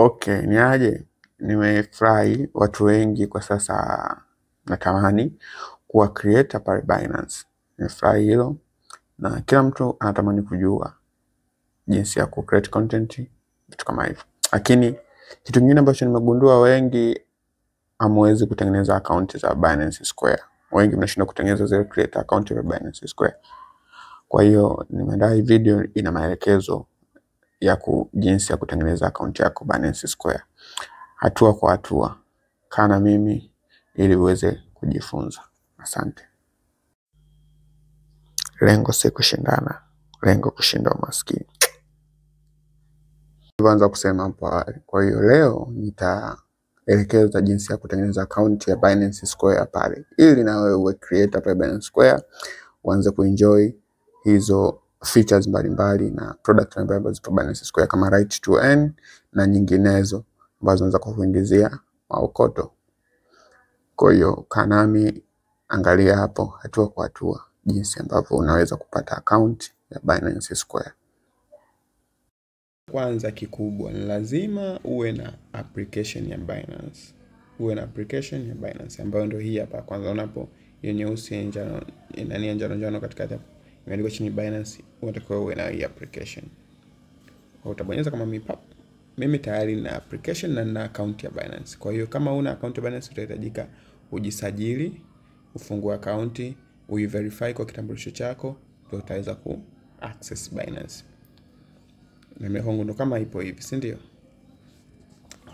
Okay, ni aje? Nimefurahi watu wengi kwa sasa natamani kuwa creator pale Binance. Nimefurahi hilo na kila mtu anatamani kujua jinsi ya ku create content, vitu kama hivyo. Lakini kitu kingine ambacho nimegundua, wengi hamwezi kutengeneza akaunti za Binance Square. Wengi mnashindwa kutengeneza zile creator account ya Binance Square. Kwa hiyo nimeandaa hii video ina maelekezo ya jinsi ya kutengeneza akaunti yako Binance Square hatua kwa hatua. Kaa na mimi ili uweze kujifunza. Asante. Lengo si kushindana, lengo kushinda umaskini. Nilivyoanza kusema hapo awali. Kwa hiyo leo nitaelekeza jinsi ya kutengeneza akaunti ya Binance Square pale, ili na wewe uwe creator pale Binance Square, uanze kuenjoy hizo features mbalimbali na product mbalimbali ambazo zipo Binance Square kama right to earn na nyinginezo ambazo zinaweza kukuingizia maokoto. Kwa hiyo kaa nami, angalia hapo hatua kwa hatua jinsi ambavyo unaweza kupata account ya Binance Square. Kwanza kikubwa ni lazima uwe na application ya Binance. Uwe na application ya Binance ambayo ndio hii hapa. Kwanza unapo hiyo nyeusi ya njano, nani ya njano njano katikati hapo imeandikwa chini Binance, unatakiwa uwe na hii application. Kwa utabonyeza kama mimi pap. Mimi tayari nina application na nina account ya Binance. Kwa hiyo kama una account ya Binance utahitajika ujisajili, ufungue account, uiverify kwa kitambulisho chako, ndio utaweza ku access Binance. Na mimi kwangu ndo kama ipo hivi, si ndio?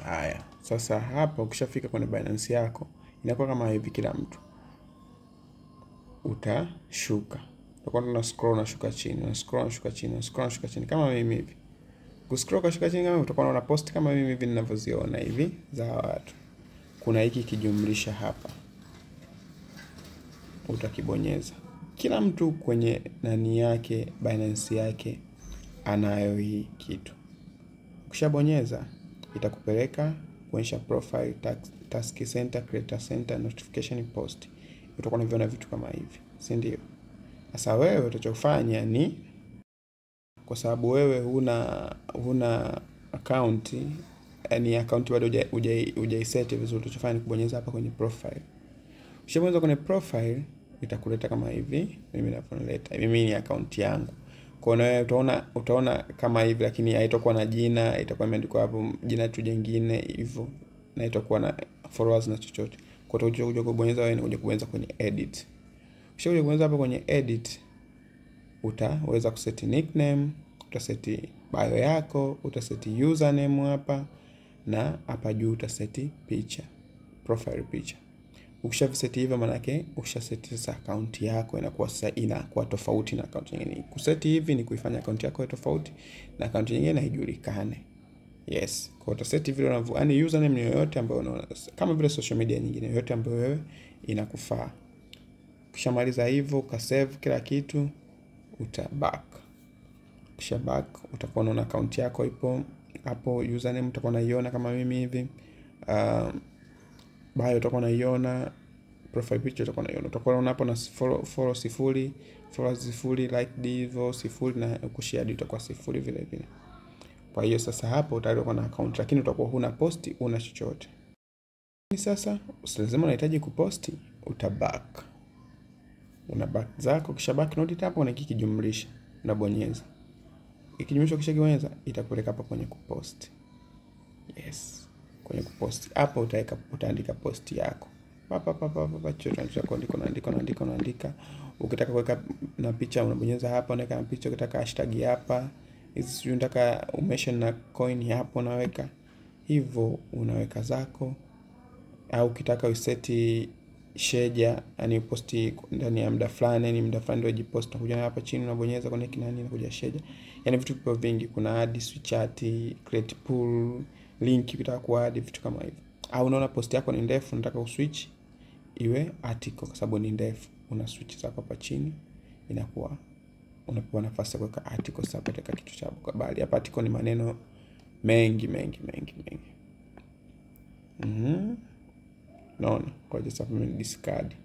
Haya, sasa hapa ukishafika kwenye Binance yako inakuwa kama hivi, kila mtu utashuka. Utakuwa una scroll unashuka chini, una scroll unashuka chini, una scroll unashuka chini kama mimi hivi. Kuscroll kushuka chini kama utakuwa unaona post kama mimi hivi ninavyoziona hivi za watu. Kuna hiki kijumlisha hapa. Utakibonyeza. Kila mtu kwenye nani yake, Binance yake anayo hii kitu. Ukishabonyeza itakupeleka kuonyesha profile, task center, creator center, notification post. Utakuwa unaviona vitu kama hivi, si ndio? Sasa wewe utachofanya ni, kwa sababu wewe huna account, yani account bado hujaiset vizuri, utachofanya ni kubonyeza hapa kwenye profile. Ukishabonyeza kwenye profile itakuleta kama hivi, mimi ninavyoleta. Mimi ni account yangu. Kwa hiyo utaona kama hivi, lakini haitakuwa na jina, itakuwa imeandikwa hapo jina tu jingine hivyo, na itakuwa na followers na chochote. Kwa hiyo utakuja kubonyeza wewe, unakuja kubonyeza kwenye edit. Ukishakuja kubonyeza hapo kwenye edit, utaweza kuseti nickname, utaseti bio yako, utaseti username hapa, na hapa juu utaseti picha, profile picture. Ukishaviseti hivyo, maana yake ukishaseti sasa account yako inakuwa sasa inakuwa tofauti na account nyingine. Kuseti hivi ni kuifanya account yako iwe tofauti na account nyingine haijulikane. Yes, kwa utaseti vile unavyo, yani username ni yoyote ambayo unaona, kama vile social media nyingine yoyote ambayo wewe inakufaa. Ukishamaliza hivyo, ukasave kila kitu, uta back. Ukisha back utakuwa unaona account yako ipo hapo, username utakuwa unaiona kama mimi hivi. Bio utakuwa unaiona, profile picture utakuwa unaiona. Utakuwa unaona hapo na follow 0, followers 0, like hivyo 0, na kushare itakuwa 0 vile vile. Kwa hiyo sasa hapo tayari uko na account, lakini utakuwa huna post, huna chochote. Sasa lazima unahitaji kuposti, uta back. Una back zako, kisha back note hapo una kijumlisha, unabonyeza. Ikijumlisha kisha kibonyeza itakupeleka hapa kwenye kupost. Yes, kwenye kupost. Hapo utaandika post yako. Pa pa pa pa pa, chochote cha kuandika, unaandika, unaandika, unaandika. Ukitaka kuweka na picha unabonyeza hapa, unaweka na picha. Ukitaka hashtag hapa, hizi sijui unataka umention na coin hapo unaweka. Hivyo unaweka zako. Au ukitaka useti sheja, yani posti ndani ya muda fulani, ni muda fulani ndio ujipost, unakuja hapa chini unabonyeza kwenye kinani inakuja sheja. Yani vitu vipo vingi, kuna add switch chat, create pool, link ukitaka kuadd, vitu kama hivyo. Au unaona post yako ni ndefu, unataka uswitch iwe article kwa sababu ni ndefu, una switch zako hapa chini, inakuwa unapewa nafasi ya kuweka article. Sasa katika kitu cha habari hapa article ni maneno mengi mengi mengi mengi. Naona kwa hiyo sasa mimi discard.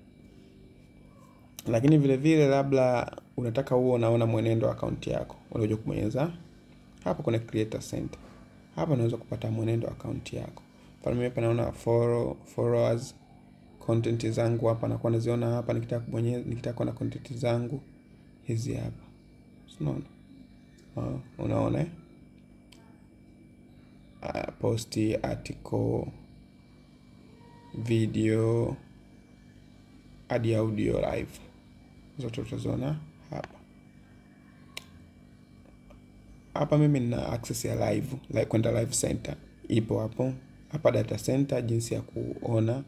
Lakini vile vile labda unataka uwe unaona mwenendo wa account yako, unakuja kubonyeza hapa kwenye creator center. Hapa unaweza kupata mwenendo wa account yako. Mfano mimi hapa naona followers, content zangu hapa nakuwa naziona hapa, nikitaka kubonyeza, nikitaka kuona content zangu hizi hapa. Unaona? Unaona? Post, article, video, hadi audio live. Zote utaziona hapa. Hapa mimi nina access ya live, like kwenda live center ipo hapo. Hapa data center, jinsi ya kuona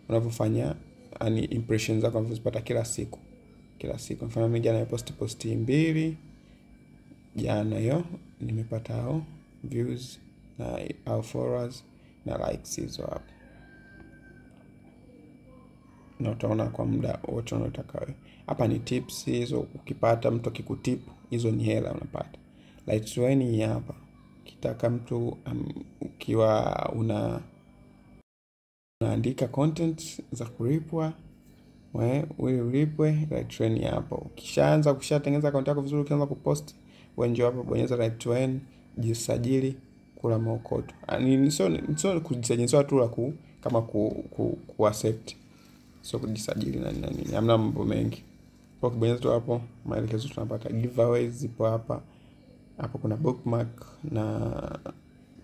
unavyofanya, yani impressions zako unavyozipata kila siku. Kila siku. Mfano mimi jana nimepost posti 2. Jana hiyo nimepata hao views na au followers na likes hizo hapo. Na utaona kwa muda wote unaotaka wewe. Hapa ni tips hizo, ukipata mtu akikutip hizo ni hela unapata. Lightway ni hapa. Ukitaka mtu ukiwa unaandika content za kulipwa, wewe ulipwe, Lightway hapo. Ukishaanza kushatengeneza account yako vizuri, ukianza kupost, wewe njoo hapa bonyeza Lightway, jisajili, kula maokoto. Yaani sio kujisajili, sio tu la kama ku accept. Sio kujisajili na nini. Hamna mambo mengi. Kwa kubonyeza tu hapo maelekezo tunapata. Giveaways zipo hapa. Hapo kuna bookmark na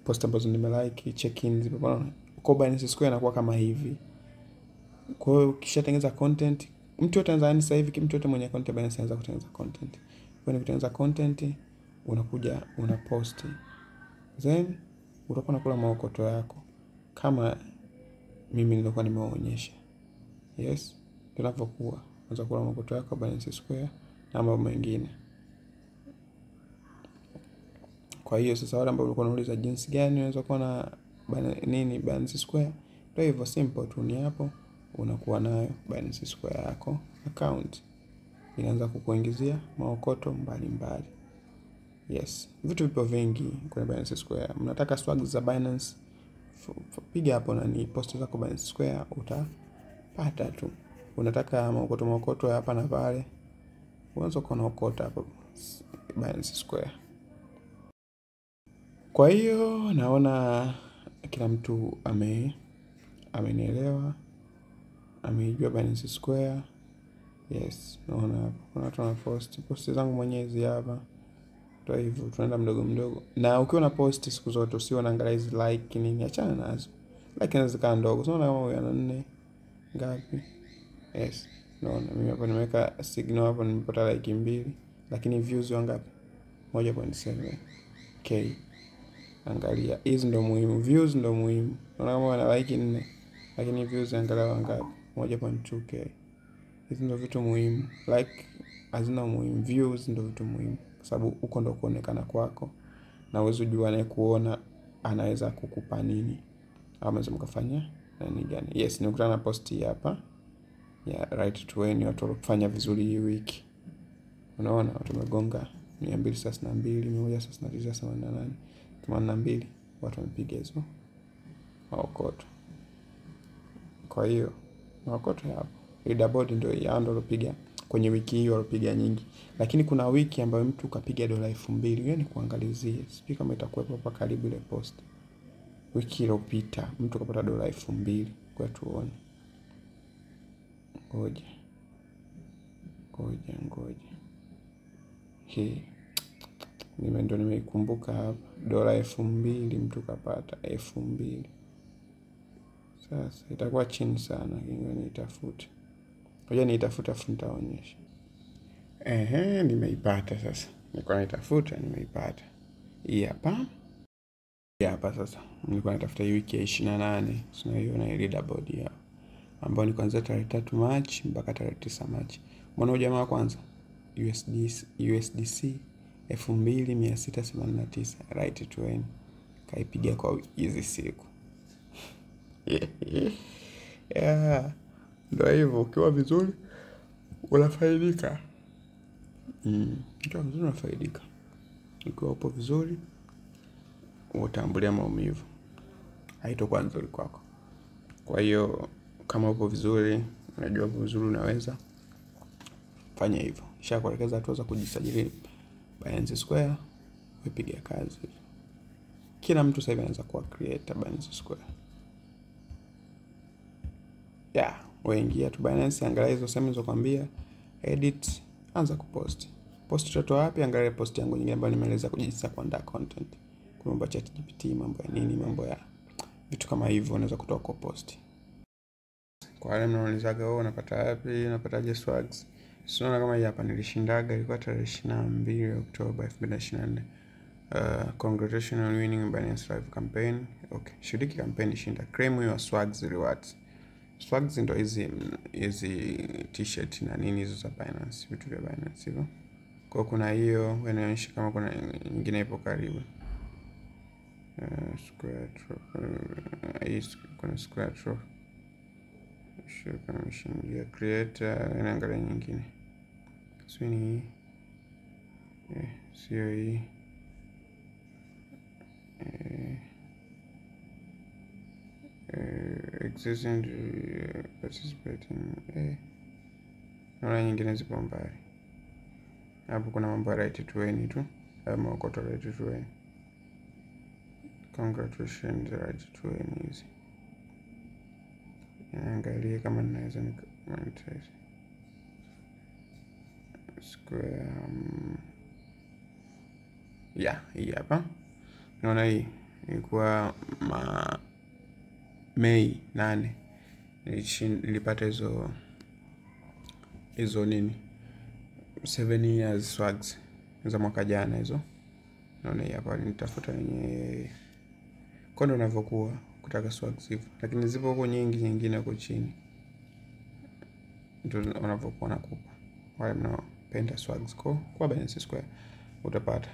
post ambazo nimelike, check-in zipo hapo. Kwa Binance Square inakuwa kama hivi. Kwa hiyo ukishatengeneza content, mtu yote Tanzania sasa hivi, mtu yote mwenye account ya Binance anaweza kutengeneza content. Kwa hiyo kutengeneza content, unakuja unapost. Then utakuwa unakula maokoto yako kama mimi nilikuwa nimewaonyesha. Yes, tunavyokuwa unaweza kula maokoto yako Binance Square na mambo mengine. Kwa hiyo sasa wale ambao walikuwa wanauliza jinsi gani unaweza kuwa na nini Binance Square, ndio hivyo, simple tu, ni hapo unakuwa nayo Binance Square yako account, inaanza kukuingizia maokoto mbalimbali. Yes, vitu vipo vingi kwenye Binance Square. Mnataka swag za Binance, piga hapo na ni post zako Binance Square utapata tu. Unataka maokoto hapa na pale, unaweza kuokota hapo Binance Square. Kwa hiyo naona kila mtu amenielewa, ameijua Binance Square. Yes, naona hapo kuna watu wana post zangu mwenyewe hapa. Ndio hivyo, tunaenda mdogo mdogo. Na ukiwa na post siku zote usiwe unaangalia hizi like nini, achana nazo. Like inaweza kuwa ndogo. Unaona kama huyu ana 4 ngapi? Yes, naona mimi hapa nimeweka signal hapo, nimepata like 2, lakini views wangapi? 1.7k. Angalia, hizi ndo muhimu, views ndo muhimu. Unaona kama wana like 4, lakini views angalia wangapi? 1.2k. Hizi ndo vitu muhimu. Like hazina umuhimu, views ndo vitu muhimu, kwa sababu huko ndo kuonekana kwako na uwezo jua anayekuona anaweza kukupa nini au mnaweza mkafanya nini gani. Yes, nikutana na post hapa ya right to win, watu walifanya vizuri hii wiki. Unaona watu wamegonga 232, 139, 88, 82, watu wamepiga hizo maokoto. Kwa hiyo maokoto hapo leaderboard ndio yao ndio kwenye wiki hiyo walipiga nyingi. Lakini kuna wiki ambayo mtu kapiga $2,000. Hiyo ni kuangalizia. Sijui kama itakuwepo hapa karibu ile post. Wiki iliyopita mtu kapata $2,000. Kwa tuone. Ngoja. Hii. Mimi ndio nimeikumbuka hapa. $2,000 mtu kapata 2,000. Sasa itakuwa chini sana, ngoja niitafute. Ngoja niitafuta afu nitaonyesha. Ehe, nimeipata sasa. Nilikuwa naitafuta, nimeipata. Hii hapa. Hii hapa sasa. Nilikuwa natafuta hii wiki ya 28. Tunaiona ile leaderboard yao, ambayo ni kuanzia tarehe 3 Machi mpaka tarehe 9 Machi. Mbona huyu jamaa wa kwanza USDC 2689 right to win kaipiga kwa hizi siku. Yeah. Ndio hivyo, ukiwa vizuri unafaidika. Ukiwa vizuri unafaidika. Ukiwa upo vizuri utaambulia maumivu, haitakuwa nzuri kwako. Kwa hiyo kama upo vizuri, unajua upo vizuri, unaweza fanya hivyo. Kisha kuelekeza hatua za kujisajili Binance Square, upiga kazi. Kila mtu sasa hivi anaweza kuwa creator Binance Square. Yeah, waingia tu Binance, angalia hizo sehemu nilizokuambia, edit, anza kupost. Post utatoa wapi? Angalia post yangu nyingine ambayo nimeeleza jinsi ya kuandaa content. Kuna mambo ya ChatGPT, mambo ya nini, mambo ya vitu kama hivyo unaweza kutoa kwa post. Kwa wale mnaoulizaga wewe unapata wapi, unapataje swags? Sinaona kama hii hapa nilishindaga, ilikuwa tarehe 22 Oktoba 2024. Congratulations on winning Binance Live campaign. Okay, shiriki campaign, shinda. Claim your swags rewards. Swags ndo hizi hizi t-shirt na nini hizo za Binance, vitu vya Binance hivyo. Kwa kuna hiyo, inaonyesha kama kuna nyingine ipo karibu. Square drop, hii kuna square drop. Sure, mshindia creator, inaangalia nyingine. Sio ni hii. Sio hii. Existing participating. Naona nyingine zipo mbali. Hapo kuna mambo ya right to win tu. Maokoto right to win. Congratulations right to win hizi. Niangalie kama ninaweza nika monetize. Square yeah, hii hapa. Naona hii ilikuwa Mei 8 nilipata hizo nini 7 years swags za mwaka jana hizo. Naona hii hapa nitafuta yenye kwa ndo unavyokuwa kutaka swags hivyo, lakini zipo huko nyingi, nyingine huko chini ndio unavyokuwa nakupa. Wale mnaopenda swags kwa Binance Square utapata.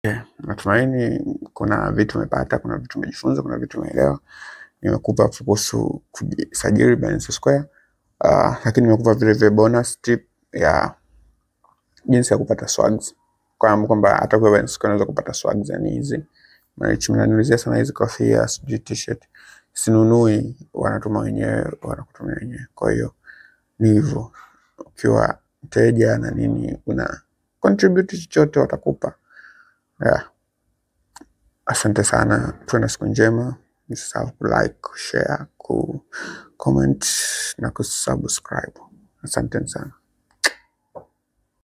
Yeah, natumaini kuna vitu umepata, kuna vitu umejifunza, kuna vitu umeelewa. Nimekupa kuhusu kujisajili Binance Square, lakini nimekupa vile vile bonus tip ya jinsi ya kupata swags. Kwa kwamba hata kwa Binance Square unaweza kupata swags, yani hizi. Mnaniulizia sana hizi kofia, sijui t-shirt. Sinunui, wanatuma wenyewe, wanakutumia wenyewe. Kwa hiyo ni hivyo. Ukiwa mteja na nini una contribute chochote watakupa. Yeah. Asante sana, tuwe na siku njema. Msisahau ku like, ku share, ku comment na kusubscribe. Asante sana.